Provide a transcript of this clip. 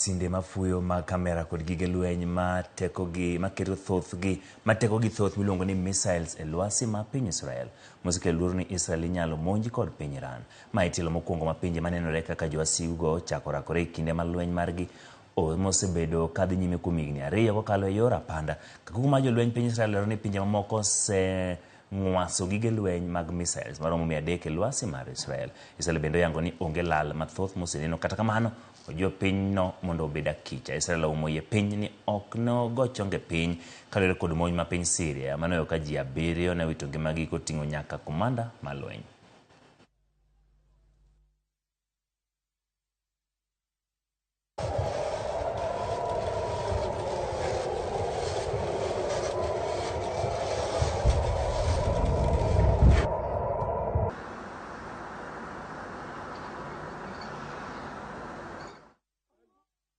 Sinde mafuyo mag kamera kod gige lweny ma tekogi maketo thothgi ma tekogi thoth miluongo ni missiles e lwasi ma piny Israel mosekelo luoro ni Israel inyalo monji kod piny Iran. Ma e tielo mokwongo ma pinje manenore kaka jowasigu go ochako rakore e kinde ma lweny margi mosebedo kadhi nyime kuom higni ariyo kokalo e yor apanda. Kakuku mar jolweny piny Israel lero ni pinje mamoko ose ng'waso gige lweny mag missiles maromo 300 e lwasi mar Israel. Israel bende oyango ni onge lal mathoth moseneno kata kamano ojiwo pinyno mondo obed akicha. Israel oumo iye piny ni ok nogo chonge piny kaluwore kod monj ma piny Syria manoweyo ka ji abiriyo ne owito ngimagi koting'o nyaka komanda mar lweny.